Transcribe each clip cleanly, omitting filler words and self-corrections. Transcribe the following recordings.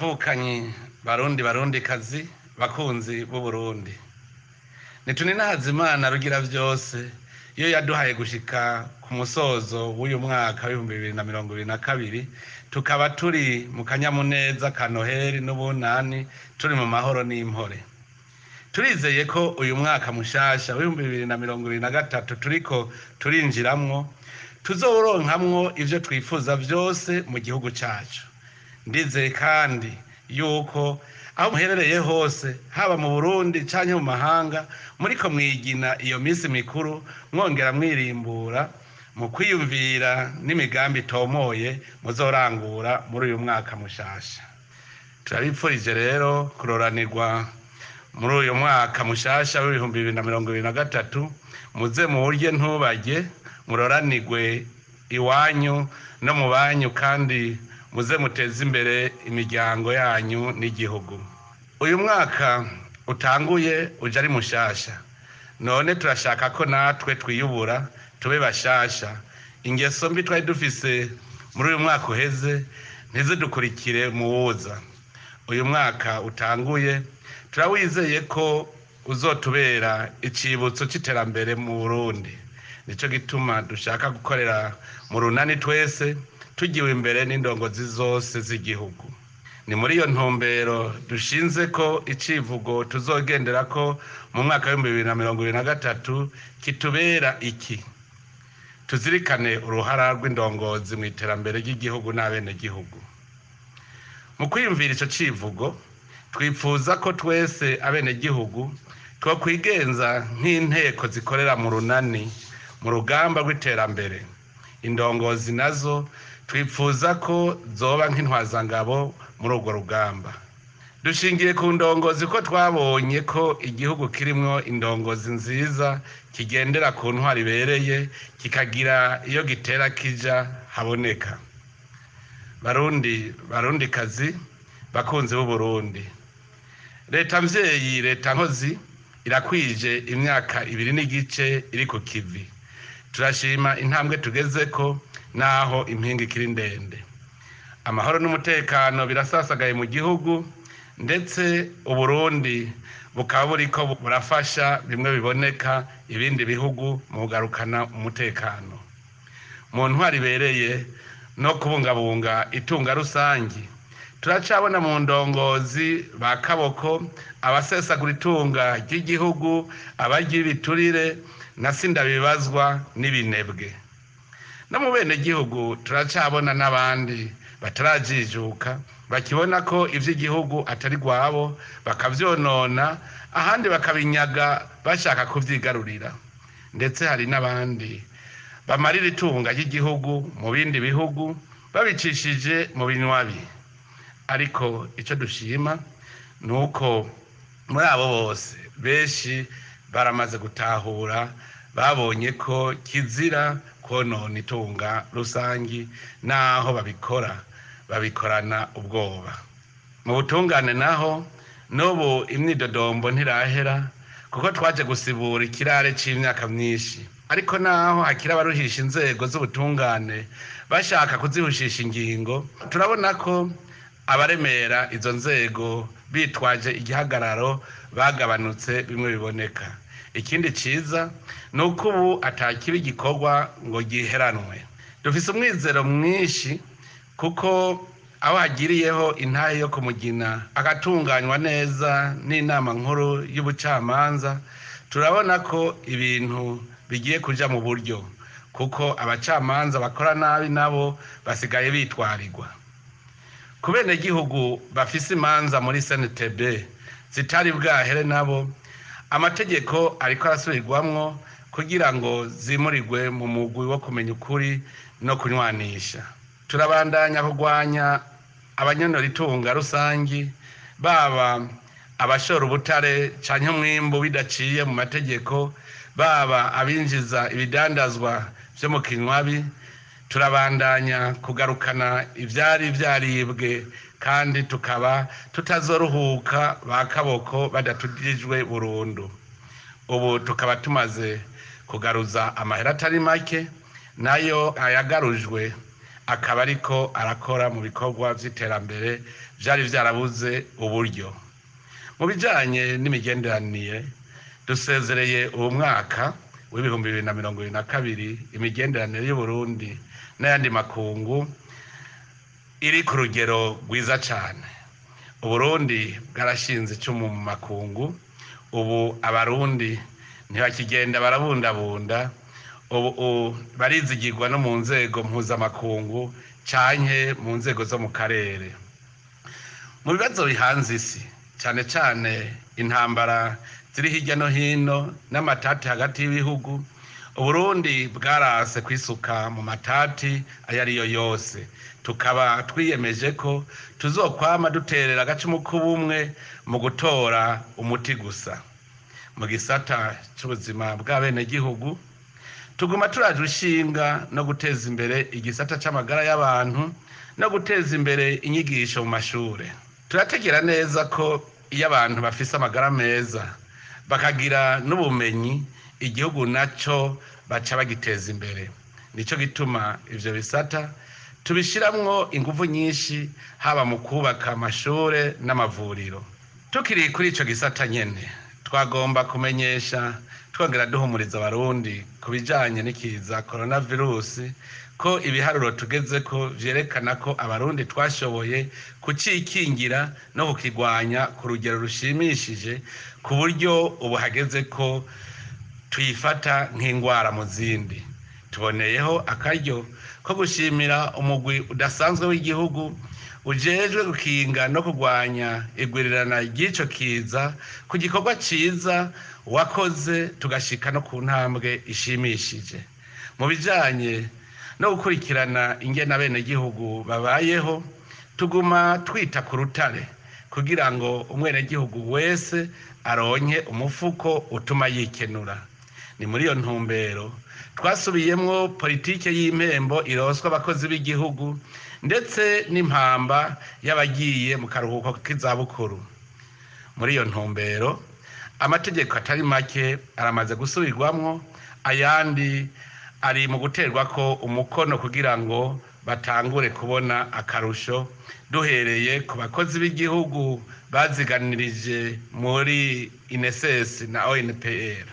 Bavukanyi, Barundi, Barundikazi, bakunzi b'Uburundi, nituninahaza Imana Rugira vyose iyo yaduhaye gushika ku musozo w'uyu mwaka w'2022, tukaba turi mu kanyamuneza ka Noheli n'Ubunani, turi mu mahoro n'impore. Turizeye ko uyu mwaka mushasha w'2023 turiko turinjiramwo tuzowuronkamwo ivyo twifuza vyose mu gihugu cacu. Ndizeye kandi yuko aho muherereye hose, haba mu Burundi canke mu mahanga, muriko mwigina iyo misi mikuru, mwongera mwirimbura mu kwiyumvira n'imigambi itomoye muzorangura muri uyu mwaka mushasha. Turabipfurije rero kuroranirwa muri uyu mwaka mushasha w'2023. Muze muwurye ntubarye, muroranirwe iwanyu no mu banyu, kandi muze muteze imbere imiryango yanyu n'igihugu. Uyu mwaka utanguye uje ari mushasha, none turashaka ko natwe twiyubura, tube bashasha. Ingeso mbi twari dufise muri uyu mwaka uheze ntizidukurikire mu wuza. Uyu mwaka utanguye turawizeye ko uzotubera icibutso c'iterambere mu Burundi. Nico gituma dushaka gukorera mu runani twese, tugiwe imbere n'indongozi zose z'igihugu. Ni muri iyo ntumbero dushinze ko icivugo tuzogenderako mu mwaka w'2023 kitubera iki: tuzirikane uruhara rw'indongozi mu iterambere ry'igihugu n'abenegihugu. Mu kwiyumvira ico civugo, twipfuza ko twese abenegihugu twokwigenza nk'inteko zikorera mu runani mu rugamba rw'iterambere. Indongozi nazo twipfuza ko zoba nk'intwazangabo muri urwo rugamba. Dushingiye ku ndongozi ko twabonye ko igihugu kirimwo indongozi nziza kigendera ku ntwaro ibereye, kikagira iyo gitera kija haboneka. Barundi, Barundikazi, bakunzi b'Uburundi, leta mvyeyi, leta nkozi irakwije imyaka 2 n'igice iri ku kivi. Turashima intambwe tugezeko, naho impinga ikiri ndende. Amahoro n'umutekano birasasagaye mu gihugu, ndetse Uburundi bukaba buriko burafasha bimwe biboneka ibindi bihugu mu kugarukana umutekano mu ntwaro ibereye no kubungabunga itunga rusangi. Turacabona mu ndongozi ba kaboko, abasesagura itunga ry'igihugu, abarya ibiturire na sindabibazwa n'ibinebwe. No mu benegihugu turacabona n'abandi batarajijuka, bakibona ko ivy'igihugu atari rwabo, bakavyonona, ahandi bakabinyaga bashaka kuvyigarurira. Ndetse hari n'abandi bamarira itunga ry'igihugu mu bindi bihugu babicishije mu binywabi. Ariko ico dushima ni uko muri abo bose benshi baramaze gutahura, babonye ko kizira konona itunga rusangi, naho babikora babikorana ubwoba. Mu butungane naho n'ubu imyidodombo ntirahera, kuko twaje gusibura ikirare c'imyaka myinshi. Ariko naho hakiri abaruhisha inzego z'ubutungane bashaka kuzihushisha ingingo, turabona ko abaremera izo nzego bitwaje igihagararo bagabanutse bimwe biboneka. Ikindi ciza ni uko ubu atakibi gikorwa ngo giheranwe. Dufise umwizero mwinshi, kuko aho hagiriyeho intahe yo kumugina agatunganywa neza n'inama nkuru y'ubucamanza, turabona ko ibintu bigiye kuja mu buryo, kuko abacamanza bakora nabi nabo basigaye bitwarirwa. Ku benegihugu bafise imanza muri CNTB zitari bwahere, nabo amategeko ariko arasubirwamwo kugira ngo zimurirwe mu mugwi wo kumenya ukuri no kunywanisha. Turabandanya kurwanya abanyonora itunga rusangi, baba abashora ubutare canke umwimbu bidaciye mu mategeko, baba abinjiza ibidandazwa vyo mu kinywabi. Turabandanya kugarukana ivyari vyaribwe, kandi tukaba tutazoruhuka ba kaboko badatujijwe burundu. Ubu tukaba tumaze kugaruza amahera atari make, nayo ayagarujwe akaba ariko arakora mu bikorwa vy'iterambere vyari vyarabuze uburyo. Mu bijanye n'imigenderanire, dusezereye uwu mwaka w'2022 imigenderanire y'Uburundi n'ayandi makungu iri ku rugero rwiza cane. Uburundi bwarashinze icumu mu makungu, ubu Abarundi ntibakigenda barabundabunda, ubu barizigirwa no mu nzego mpuzamakungu canke mu nzego zo mu karere. Mu bibazo bihanze isi, cane cane intambara ziri hirya no hino n'amatati hagati y'ibihugu, Uburundi bwaranse kwisuka mu matati ayo ariyo yose, tukaba twiyemeje ko tuzokwama duterera agacumu k'ubumwe mu gutora umuti gusa. Mu gisata c'ubuzima bw'abenegihugu, tuguma turaje ishinga no guteza imbere igisata c'amagara y'abantu no guteza imbere inyigisho mu mashure. Turategera neza ko iyo abantu bafise amagara meza bakagira n'ubumenyi, igihugu naco baca bagiteza imbere. Nico gituma ivyo bisata tubishiramwo inguvu nyinshi, haba mu kubaka amashure n'amavuriro. Tukiri kuri ico gisata nyene, twagomba kumenyesha twongera duhumuriza Abarundi ku bijanye n'ikiza coronavirusi ko ibiharuro tugezeko vyerekana ko Abarundi twashoboye kucikingira no kukigwanya ku rugero rushimishije, ku buryo ubu hageze ko tuyifata nk'ingwara mu zindi. Tuboneyeho akaryo ko gushimira umugwi udasanzwe w'igihugu ujejwe gukinga no kurwanya igwirirana ry'ico kiza ku gikorwa ciza wakoze, tugashika no ku ntambwe ishimishije. Mu bijanye no gukurikirana ingene abenegihugu babayeho, tuguma twita ku rutare kugira ngo umwenegihugu wese aronke umufuko utuma yikenura. Ni muri iyo ntumbero twasubiyemwo politike y'impembo ironswa abakozi b'igihugu, ndetse n'impamba y'abagiye mu karuhuko k'izabukuru. Muri iyo ntumbero, amategeko atari make aramaze gusubirwamwo, ayandi ari mu guterwako umukono kugira ngo batangure kubona akarusho, duhereye ku bakozi b'igihugu baziganirije muri INSS na ONPR.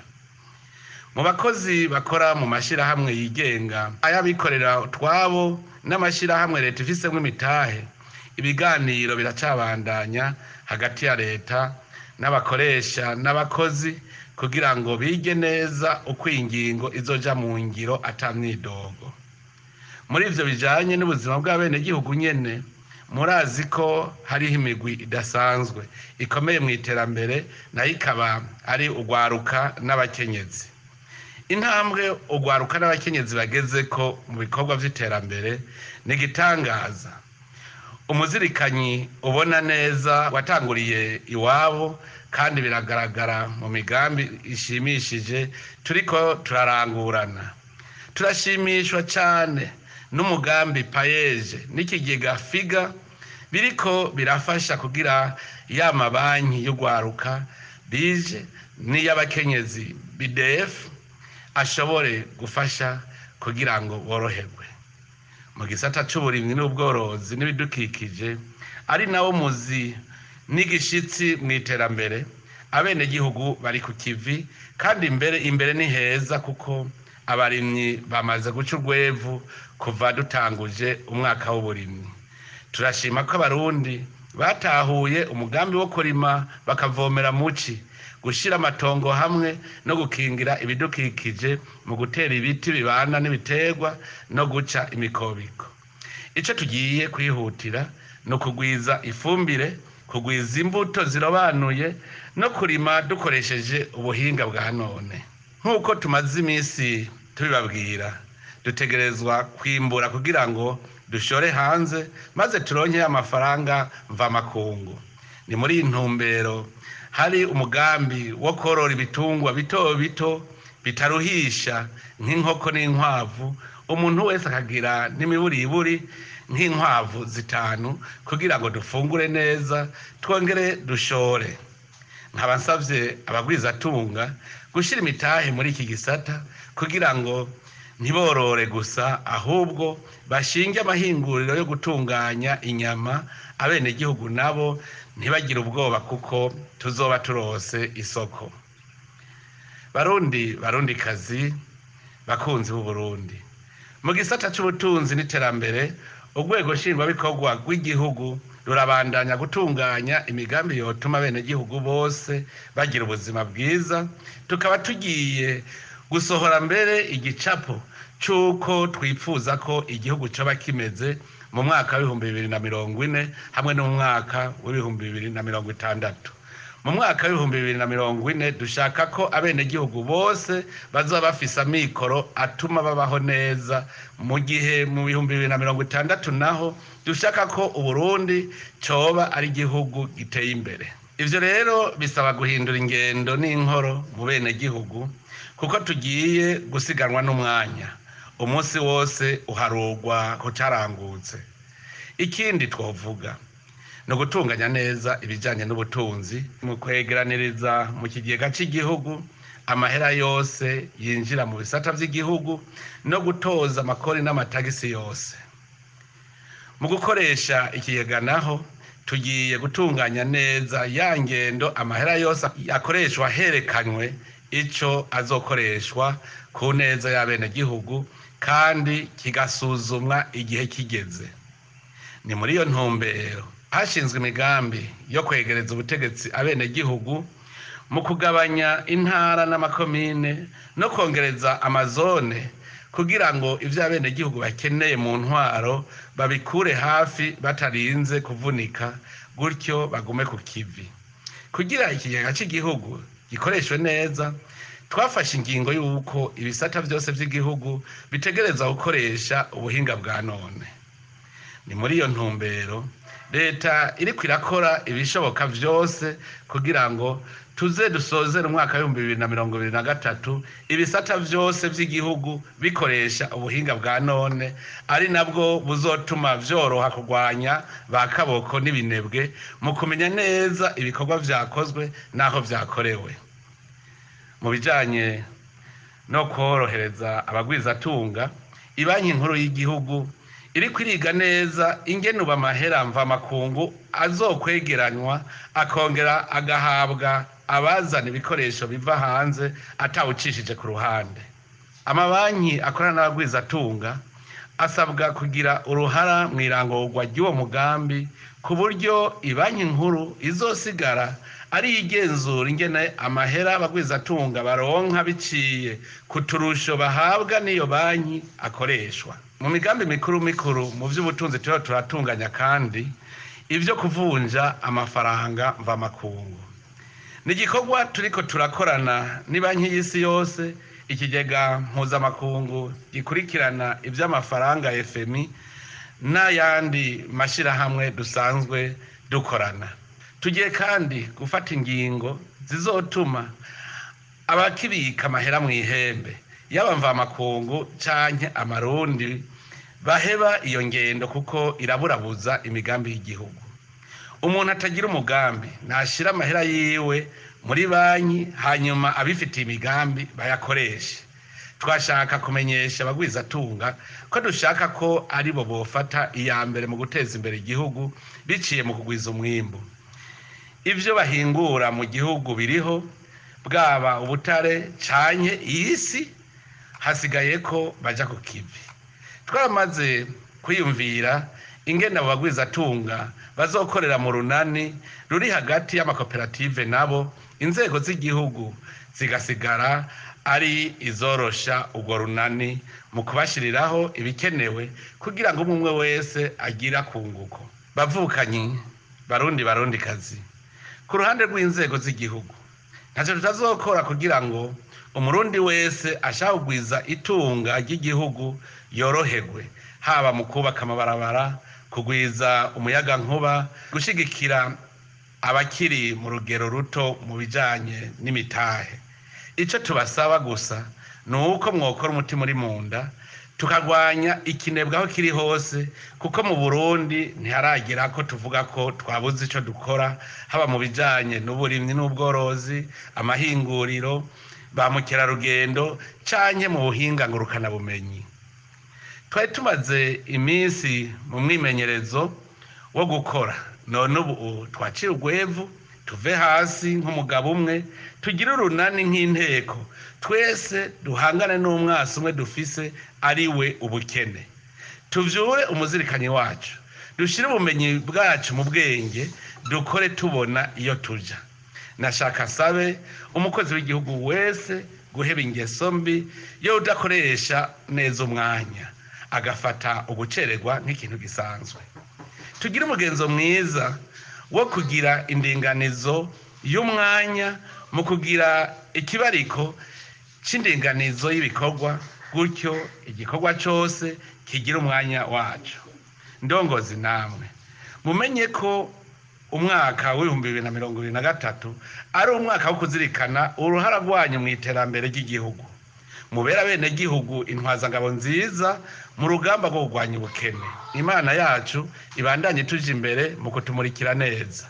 Mu bakozi bakora mu mashirahamwe yigenga, ay'abikorera utwabo n'amashirahamwe leta ifisemwo imitahe, ibiganiro biracabandanya hagati ya leta n'abakoresha n'abakozi kugira ngo bige neza uko ingingo izoja mu ngiro ata myidogo. Muri ivyo bijanye n'ubuzima bw'abenegihugu nyene, murazi ko hariho imigwi idasanzwe ikomeye mw'iterambere, nayo ikaba ari urwaruka n'abakenyezi. Intambwe urwaruka n'abakenyezi bagezeko mu bikorwa vy'iterambere ni igitangaza. Umuzirikanyi ubona neza watanguriye iwabo, kandi biragaragara mu migambi ishimishije turiko turarangurana. Turashimishwa cane n'umugambi Payeje n'ikigega Figa biriko birafasha kugira ya mabanki y'urwaruka bije n'iy'abakenyezi BDF ashobore gufasha kugira ngo boroherwe. Mu gisata c'uburimyi n'ubworozi n'ibidukikije, ari nawo muzi n'igishitsi mw'iterambere, abenegihugu bari ku kivi, kandi imbere imbere ni heza kuko abarimyi bamaze guca urwevu kuva dutanguje umwaka w'uburimyi. Turashima ko Abarundi batahuye umugambi wo kurima bakavomera muci, gushira amatongo hamwe no gukingira ibidukikije mu gutera ibiti bibana n'ibiterwa no guca imikobiko. Ico tugiye kwihutira ni ukugwiza ifumbire, kugwiza imbuto zirobanuye no kurima dukoresheje ubuhinga bwa none. Nk'uko tumaze imisi tubibabwira, dutegerezwa kwimbura kugira ngo dushore hanze maze turonke amafaranga mvamakungu. Ni muri iyi ntumbero hari umugambi wo korora ibitungwa bito bito bitaruhisha nk'inkoko n'inkwavu, umuntu wese akagira n'imiburiburi nk'inkwavu 5 kugira ngo dufungure neza twongere dushore. Nkaba nsavye abagwizatunga gushira imitahe muri iki gisata kugira ngo Ntiborore gusa, ahubwo bashinge amahinguriro yo gutunganya inyama. Abenegihugu nabo ntibagire ubwoba kuko tuzoba turose isoko. Barundi, Barundikazi, bakunzi b'Uburundi, mu gisata c'ubutunzi n'iterambere, urwego nshingwabikorwa rw'igihugu rurabandanya gutunganya imigambi yotuma abenegihugu bose bagira ubuzima bwiza. Tukaba tugiye gusohora mbere igicapo c'uko twipfuza ko igihugu coba kimeze mu mwaka w'2040 hamwe n'umwaka w'2060. Mu mwaka w'2040 dushaka ko abenegihugu bose bazoba bafise amikoro atuma babaho neza, mu gihe mu 2060 naho dushaka ko Uburundi coba ari igihugu giteye imbere. Ivyo rero bisaba guhindura ingendo n'inkoro mu benegihugu, kuko tugiye gusiganwa n'umwanya. Umunsi wose uharurwa kucarangutse. Ikindi twovuga ni ugutunganya neza ibijanye n'ubutunzi mu kwegeraniriza mu kigega c'igihugu amahera yose yinjira mu bisata vy'igihugu no gutoza amakori n'amatagisi yose. Mu gukoresha ikigega naho, tugiye gutunganya neza ya ngendo amahera yose akoreshwa herekanywe ico azokoreshwa ku neza y'abenegihugu, kandi kigasuzumwa igihe kigeze. Ni muri iyo ntumbero hashinzwe imigambi yo kwegereza ubutegetsi abenegihugu mu kugabanya intara n'amakomine no kongereza amazone, kugira ngo ivyo abenegihugu bakeneye mu ntwaro babikure hafi batarinze kuvunika, gutyo bagume ku kivi. Kugira ikigega c'igihugu gikoreshwe neza, twafashe ingingo y'uko ibisata vyose vy'igihugu bitegerezwa gukoresha ubuhinga bwa none. Ni muri iyo ntumbero leta iriko irakora ibishoboka vyose kugira ngo tuze dusozere umwaka w'2023 ibisata vyose vy'igihugu bikoresha ubuhinga bwa none, ari nabwo buzotuma vyoroha kurwanya ba kaboko n'ibinebwe mu kumenya neza ibikorwa vyakozwe n'aho vyakorewe. Mu bijanye no kworohereza abagwizatunga, Ibanki Nkuru y'igihugu iriko iriga neza ingene ubu amahera mvamakungu azokwegeranywa akongera agahabwa abazana ibikoresho biva hanze atawucishije ku ruhande. Amabanki akorana n'abagwizatunga asabwa kugira uruhara mw'irangurwa ry'uwo mugambi, ku buryo Ibanki Nkuru izosigara ari igenzura ingene amahera abagwizatunga baronka biciye ku turusho bahabwa n'iyo banki akoreshwa. Mu migambi mikuru mikuru mu vy'ubutunzi turiho turatunganya kandi ivyo kuvunja amafaranga mvamakungu. Ni igikorwa turiko turakorana n'ibanki y'isi yose, ikigega mpuzamakungu gikurikirana ivy'amafaranga FMI n'ayandi mashirahamwe dusanzwe dukorana. Tugiye kandi gufata ingingo zizotuma abakibika amahera mw'ihembe, yaba mvamakungu canke amarundi, baheba iyo ngendo kuko iraburabuza imigambi y'igihugu. Umuntu atagira umugambi nashira amahera yiwe muri banki, hanyuma abifitiye imigambi bayakoreshe. Twashaka kumenyesha abagwizatunga ko dushaka ko aribo bofata iya mbere mu guteza imbere igihugu biciye mu kugwiza umwimbu. Ivyo bahingura mu gihugu biriho, bwaba ubutare canke isi, hasigaye ko baja ku kivi. Twaramaze kwiyumvira ingene abo bagwizatunga bazokorera mu runani ruri hagati y'amakoperative nabo, inzego z'igihugu zigasigara ari izorosha urwo runani mu kubashiriraho ibikenewe kugira ngo umwe wese agire akunguko. Bavukanyi, Barundi, Barundikazi, ku ruhande rw'inzego z'igihugu ntacyo tutazokora kugira ngo Umurundi wese ashaka kugwiza itunga ry'igihugu yoroherwe, haba mu kubaka amabarabara, kugwiza umuyagankuba, gushigikira abakiri mu rugero ruto mu bijanye n'imitahe. Ico tubasaba gusa ni uko mwokora umutima uri mu nda, tukarwanya ikinebwe aho kiri hose, kuko mu Burundi ntiharagera ko tuvuga ko twabuze ico dukora, haba mu bijanye n'uburimyi n'ubworozi, amahinguriro. ba mukerarugendo canke mu buhinga ngurukanabumenyi. Twari tumaze iminsi mu mwimenyerezo wo gukora, none ubu twacira urwevu, tuve hasi nk'umugabo umwe, tugire urunani nk'inteko, twese duhangane n'umwasi umwe dufise, ari we ubukene. Tuvyure umuzirikanyi wacu, dushire ubumenyi bwacu mu bwenge, dukore tubona iyo tuja. Nashaka nsabe umukozi w'igihugu wese guheba ingeso mbi yo udakoresha neza umwanya, agafata ugucererwa nk'ikintu gisanzwe. Tugire umugenzo mwiza wo kugira indinganizo y'umwanya mu kugira ikibariko c'indinganizo y'ibikorwa, gutyo igikorwa cose kigira umwanya waco. Ndongozi namwe, mumenye ko umwaka w'2023 ari umwaka wo kuzirikana uruhara rwanyu mu iterambere ry'igihugu. Mubere abenegihugu intwazangabo nziza mu rugamba rwo kurwanya ubukene. Imana yacu ibandanye ituja imbere mu kutumurikira neza.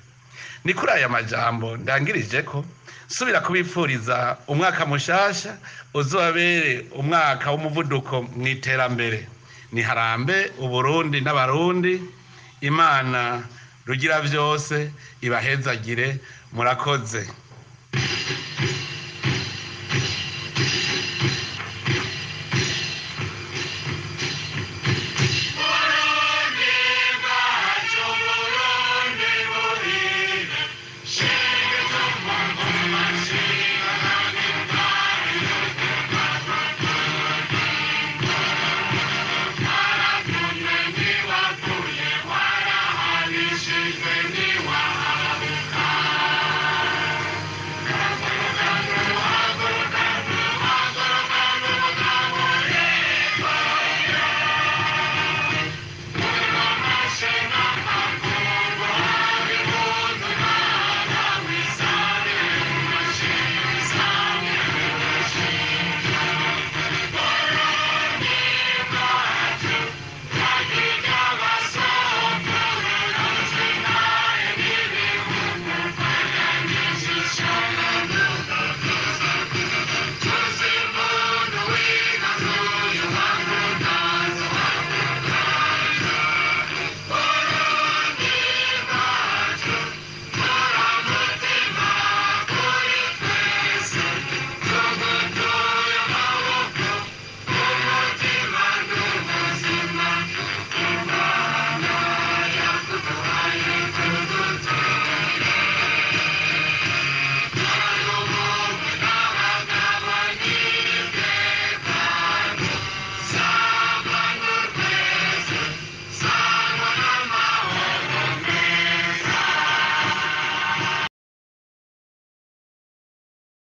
Ni kuri aya majambo ndangirije ko nsubira kubipfuriza umwaka mushasha uzobabere umwaka w'umuvuduko mu iterambere. Niharambe Uburundi n'Abarundi, Imana rugira vyose ibahezagire. Murakoze.